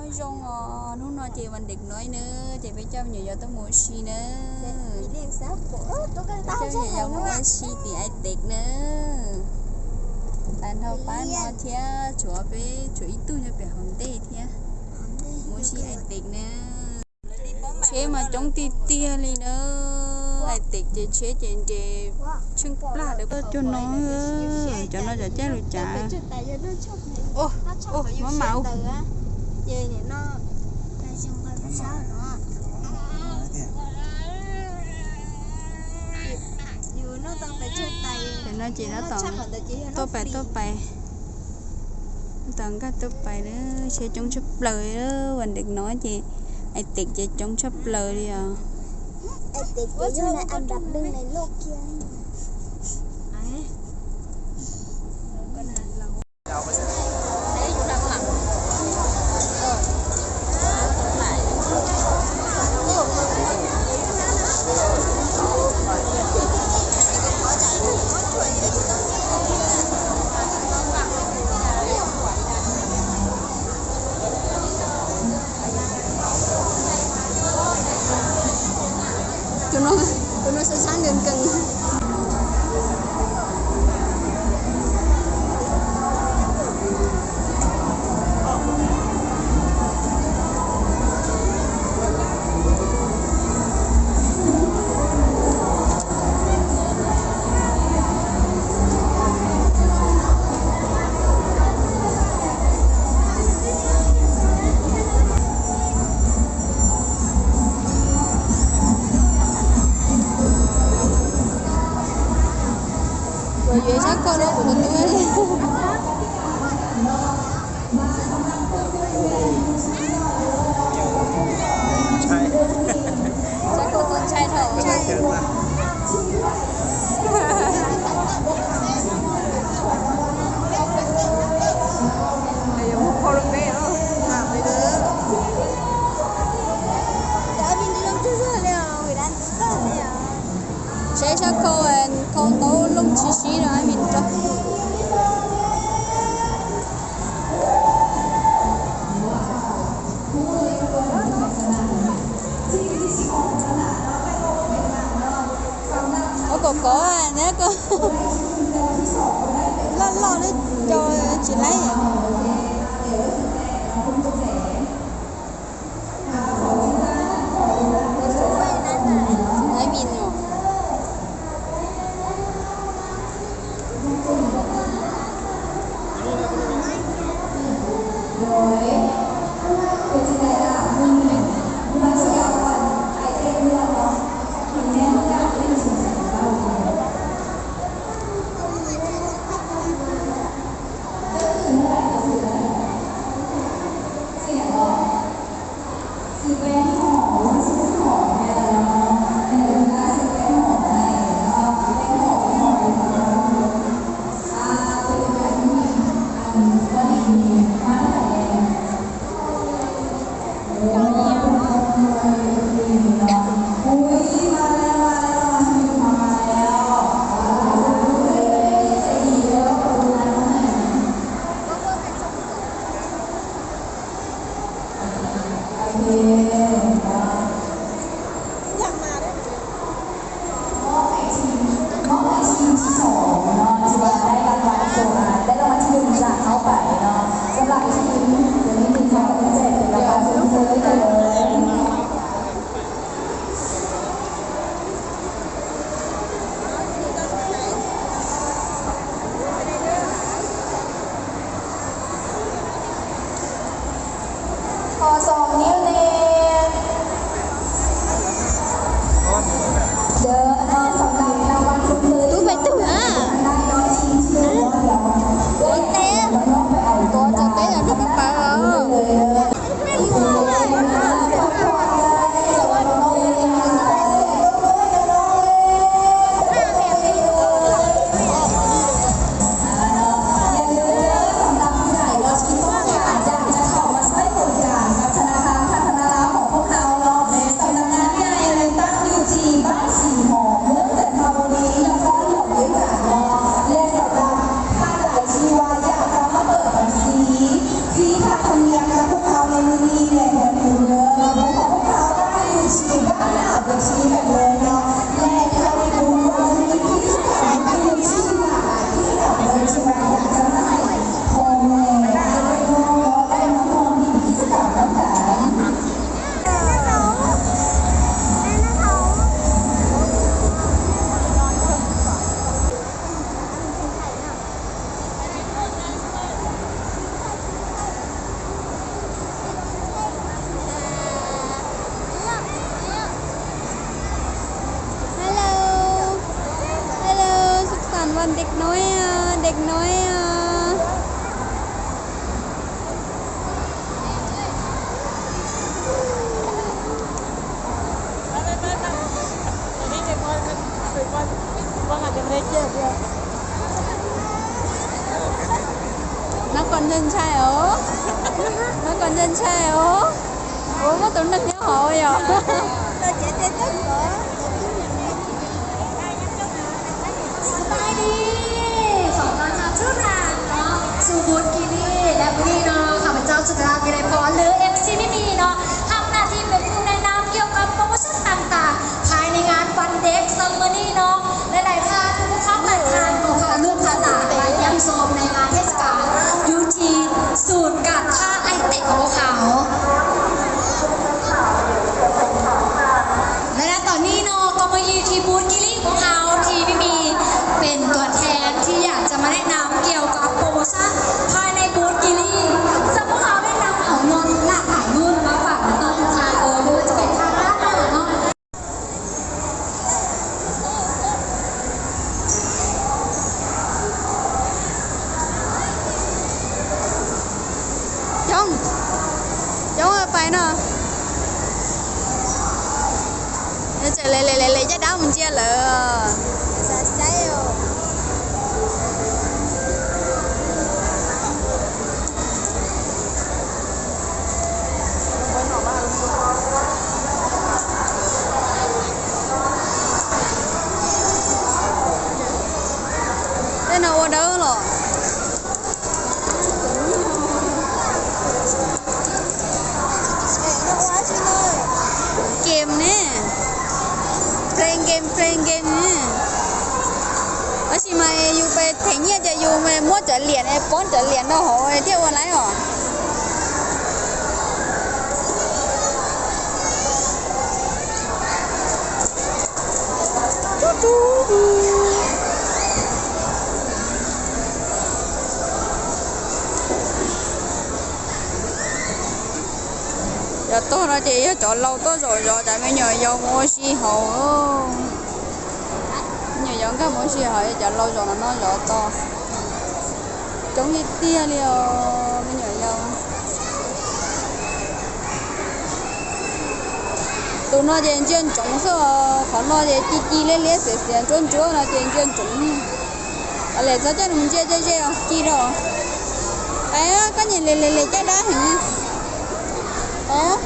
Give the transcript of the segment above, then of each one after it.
Zoo os, hnub no ces vas dev no na, ces peb coj me nyuam yaus tuaj mus ua si na. Peb coj me nyuam yaus mus ua si tim Ai Tev na. Tag nrho pab no thiab tshuav peb tshuav ib tug nyob pem hauv ntej thiab. Mus ua si Ai Tev na. Tsheb mas coob tiag tiag li na. Ai Tev ces tsheb ces nres tsheej plaj dawb paug cuag no. Cov no cov caij lus cav. Ua, ua, mab mam. Ces no ces tab tom tuaj pais tuaj pais, tab tom nkag tuaj pais na. Tsheb coob tshaj plaws, vas dev no ces Ai Tev ces coob tshaj plaws li os. Tus no, tus no sab sab nkees nkees. Kuv yuav sab khau rau kuv tus tub li. Sab khau txaus ntshai dhau. Saib sab khau, khau tau looj tsis sib rau Ab Mis rau. Ua kom kov na, koj loj loj li rau tsis laib. Laib mis no. Tub peb tug na. Tuav teb, tuav txog teb los lub pab pawg los. Ntshai ntshai os, no kom ntshai ntshai os. Ua muab tus neeg nyob hauv yom.สบายดี ขอต้อนรับทุกท่านเนาะสู่บูธกิลลี่ และวันนี้เนาะข้าพเจ้าสุดาราวิไลพรหรือ เอ็มซี ไม่มีเนาะ ทำหน้าที่เป็นผู้แนะนำเกี่ยวกับโปรโมชั่นต่างๆ ภายในงาน Fun Day Summer นี้เนาะ หลายๆท่าน ทุกท่านหลายท่านก็พาลูกพาหลานมาเยี่ยมชมในงานเทศกาลอยู่ที่ศูนย์การค้าไอเทคของพวกเขา และณตอนนี้เนาะก็มาอยู่ที่บูธกิลลี่ของเขาที่ไม่มีเป็นตัวแทนที่อยากจะมาแนะนำเกี่ยวกับโปรโมชั่นภายในบูธกิลลี่ซึ่งพวกเขาได้นำของเล่นหลากหลายรุ่นมาฝากน้องๆทุกท่านเลยไม่ว่าจะเป็นทางด้านหน้าเนาะ Coob, coob pais no. Tseem lem lem lem caj dab mus ntsia lawm. Tej no ua dawb los? Game ne, play game, play game ne. Tab sis mas yus pais them nyiaj ces yus muab cov liam, poob cov liam rau hauv thiaj ua laib os. Cov tog no ces yog cov laus tuaj zaum zov cov me nyuam yaus mus ua si hauv. Me nyuam yaus nkag mus ua si hauv, cov laus zaum no no zov tau. Coob tiag tiag li os me nyuam yaus. Tus no ces ntsia ntsoov xwb, qhov no ces ci ci liab liab xiav xiav ntsuab ntsuab no ces ntsia ntsoov. Lem txhob coj nws mus ntsia ze ze os, ci rau. Pais, koj nyiam lem lem lem caj dab heev. Pais,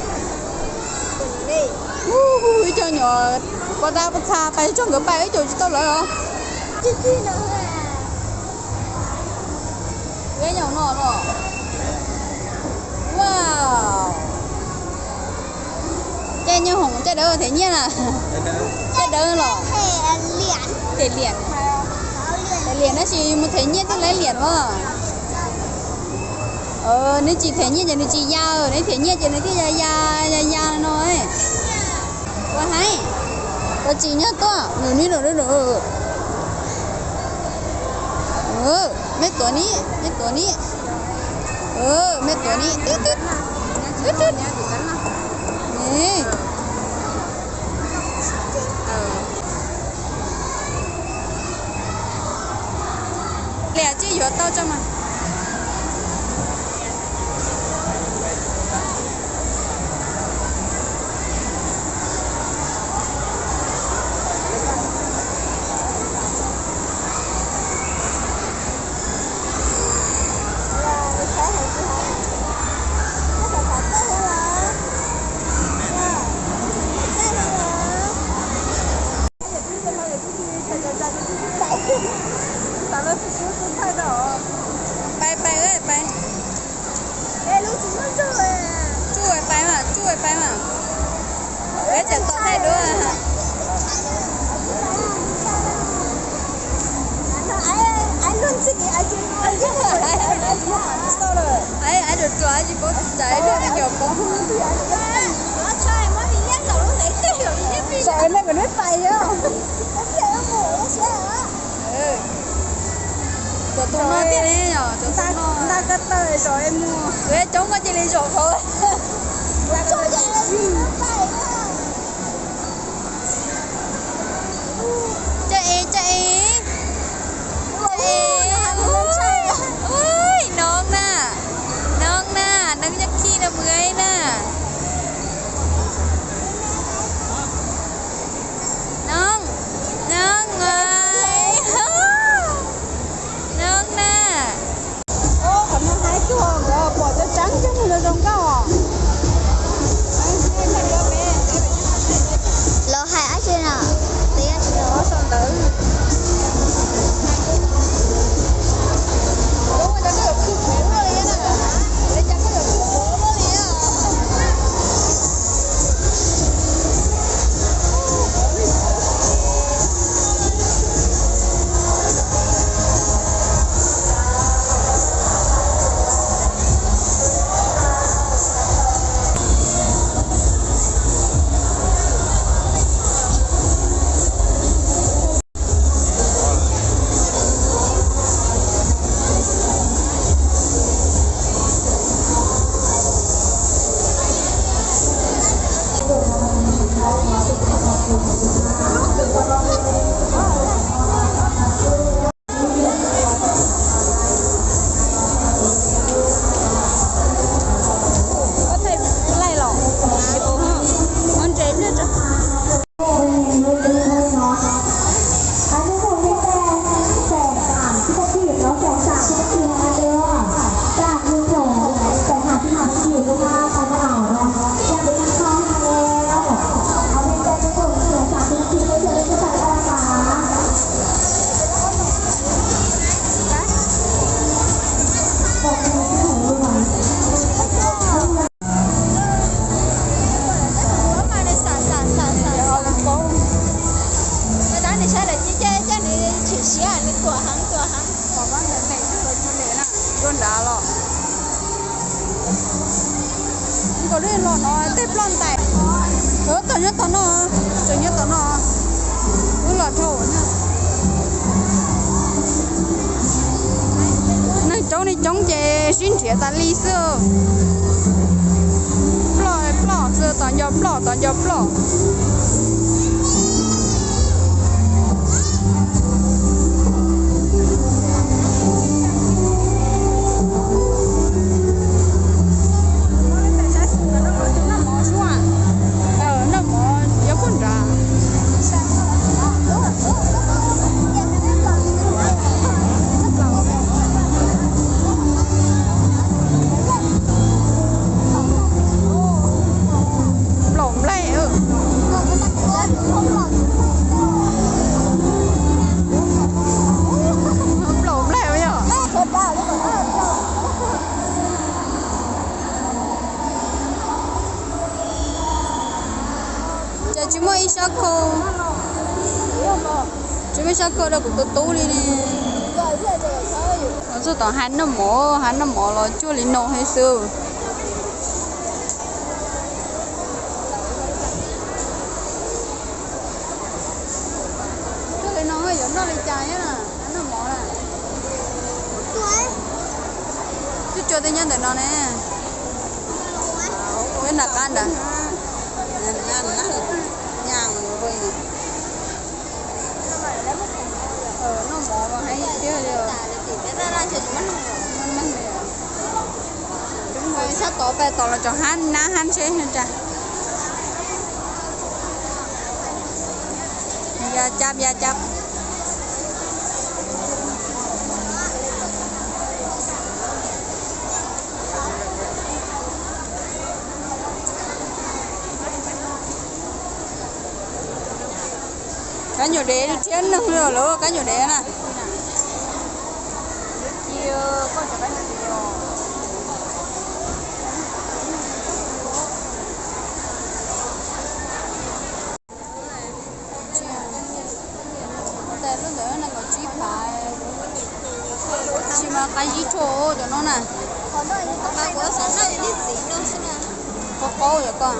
ib co nyuam pos tab pos txha pais tso nkawd pais ib co tsis tau lawm os. Ua, caj nyob hoom caj dawb them nyiaj na. Caj dawb los? Them liam. Them liam tab sis mus them nyiaj thiaj laib liam os. Nws tsis them nyiaj ces nws tsis ya, nws them nyiaj ces nws thiaj ya ya ya ya no. Ua haib, ua tsis nyob tuaj, nws nib nws nib nws. Me tuav nib, me tuav nib. Me tuav nib. Liam tsis yuav tau tso mas. Pais pais pais. Tsuj pais mas, tsuj pais mas. Peb tseem tos thaij duab. Ib ruam ruam tsis paub txais ib tug me nyuam poob. Cov tus no thiaj ne yom, cov tus no, nta ko taw zom mus. Kuv coob koj cia li zom qhov. Tsa es, tsa es. Ui, noob na, noob na, noob nyob khij no mus na. Noob, noob, noob na. Qhov no haib tuaj. Có thêm play lẩu. Ủa, món nêm rất là. Anh Hùng hiện tại khỏe hẳn, cái công việc nó khỏe hẳn, cái công việc nó đưa. Các bạn yêu cầu khỏe hẳn, cái nào cũng được, đúng không? Không có ảo đâu. Em bị ăn không? Không. Ở bên đây cái công việc khỏe hẳn, cái công việc nó đưa cho các bạn. Nws saib lawv cia cia cia nws chim siab nws tuam heev tuam heev. Tuaj nrad los. Nkaus li los no tej ploj ntais. Txawm nyob tom no, txawm nyob tom no. Wb los dhau. Neeg coob li coob ces sib nrhiav tas li xwb. Ploj ploj xwb, tom nco ploj tom nco ploj. Noj mov yuav puag nrad. Plaum nplaig. Plaum nplaig yog. Ces tsis muaj ib sab khau, tsis muaj ib sab khau rau kuv tus tub li ne. Txog tom hav noj mov, hav noj mov los cuag li no thiab xwb. Cuag li no yuav noj li cas na, hav noj mov na. Cuaj cua tej nyob ntawm no ne. Peb nram qab ntawd. Noj mov mas heev tiag li. Sab tod pais tom los tsom hab nab hab ntsheb no cas. Ya cab ya cab. Kab nyuam dev thiab neeg lawm, kab nyuam dev na. Lub ntawd nees nkaum tsib phav, tab sis mas qab zib tshua cov no na. Qab qaub yom koj.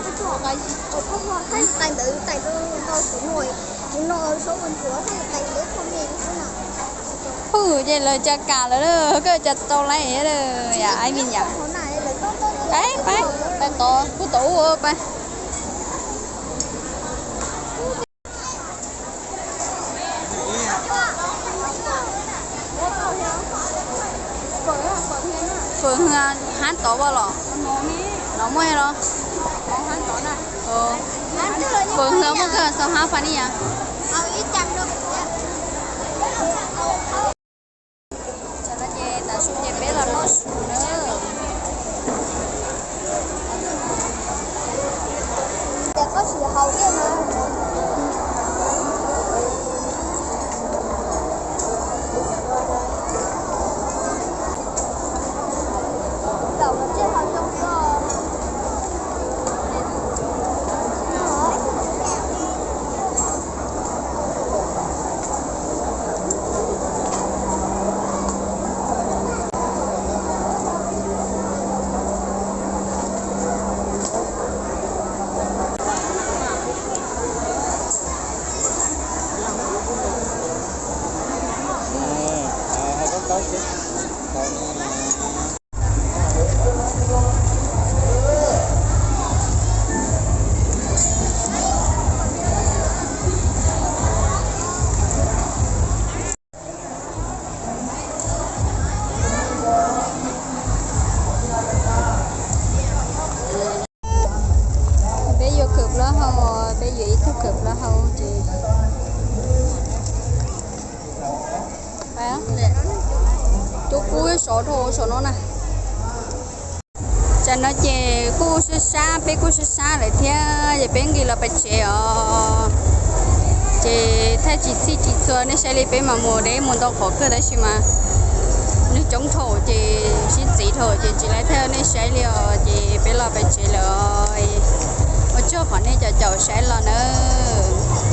Pw ces lawv cas kam lawm, koj cas tau laiv, yam ai me nyam. Pab pab pab tod, pub tod ub pab. Fawm hwv hab tod los? No muaj los? Fawm hwv muaj kawg, xaus hab fais ni yas. Tam sim no ces peb los noj su na. Cov kub sov dhau saum no na. Tam no ces kuj sab sab, peb kuj sab sab lawm thiab ces peb nqis los pem tsev os. Ces thaij tsis txhij tsis txhua nej saib li, peb mas mus deb mus ntau qhov kawg tab sis mas neeg coob dhau ces sib txiv dhau ces tsis laib thaij nej saib li os, ces peb los pem tsev lawm. Ua tsaug qhov nej caum caum saib los nawb.